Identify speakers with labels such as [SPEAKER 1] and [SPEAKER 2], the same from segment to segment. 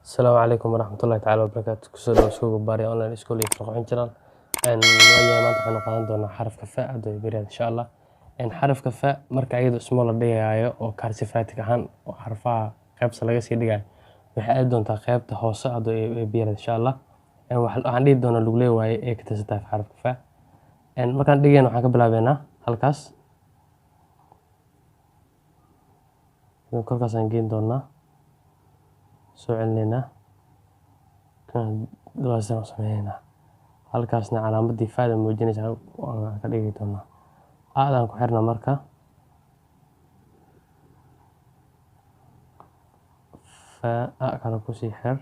[SPEAKER 1] Asalaamu calaykum waraxmatullahi tacaala wabarakaatu. Kusoo dhawo iskuulka Bari Online School iyo Farqo Channel. Waayahay, maanta waxaynu qaadan doonaa xarafka fa hadda beriyaad, insha Allah. Xarafka fa marka iyadoo small la dhigayo oo cursive writing ahaan oo xarfaha qaybta laga sii dhigayo, waxay aadi doontaa qaybta hoose hadda ee beriyaad, insha Allah. Waxaan dhihi doonaa lagu leeyahay ee ka tirsan tahay xarafka fa. Markaan dhigayno, waxaan ka bilaabeynaa halkaas, kolkaasaan geyn doonaa, soo celinaynaa, dabaasaan u sameynaynaa. Halkaasna calaamadii fa'da muujinaysa aan ka dhigi doonaa. Aadaan ku xirna marka fa a kale kusii xir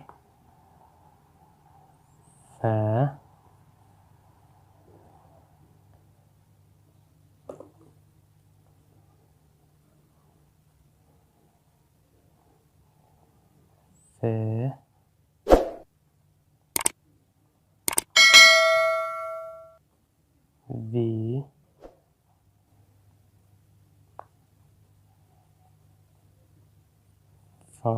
[SPEAKER 1] fa. Fe, V, fa,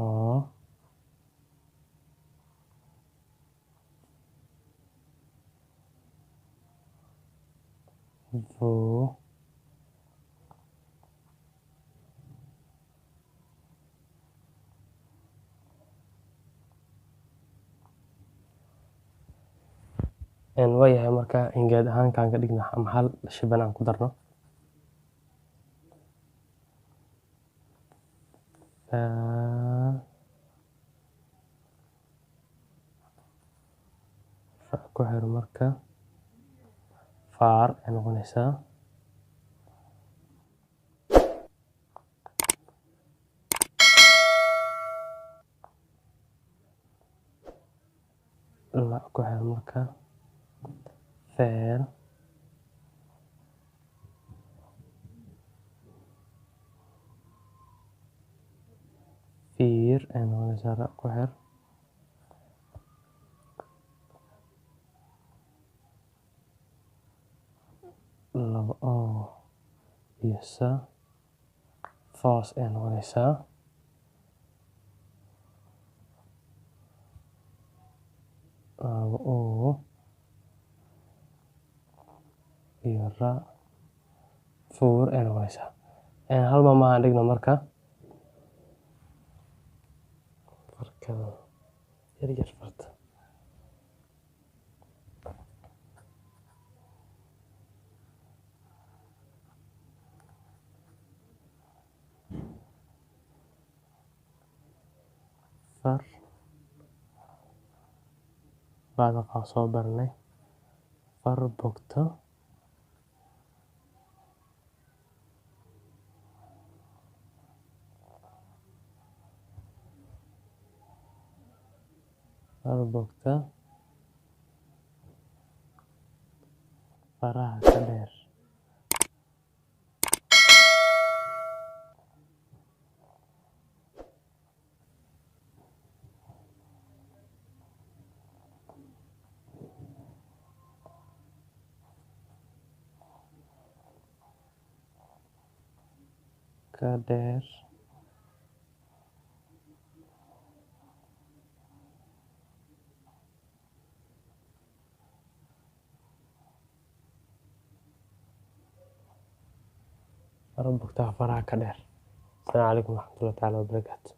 [SPEAKER 1] vo. Waayahay, marka hingaad ahaan kaan ka dhigna ama hal shiban aan ku darno. Fa, fa ku xiro marka, faar ay noqonaysaa. La ku xiro marka, feer. Fiir ay noqonaysaa. Ra ku xir. Laba oo iyo sa, foos ay noqonaysaa. Laba oo iyo ra, fuur ay noqonaysaa. Hal maamaha aan dhigno marka. Farkada yar yar, farta far bacda qaa soo baranay, far bogto. Far bogta faraha ka dheer. Ka dheer. Far bogta faraha ka dheer. Asalaamu calaykum waraxmatullahi tacaala wabarakaatu.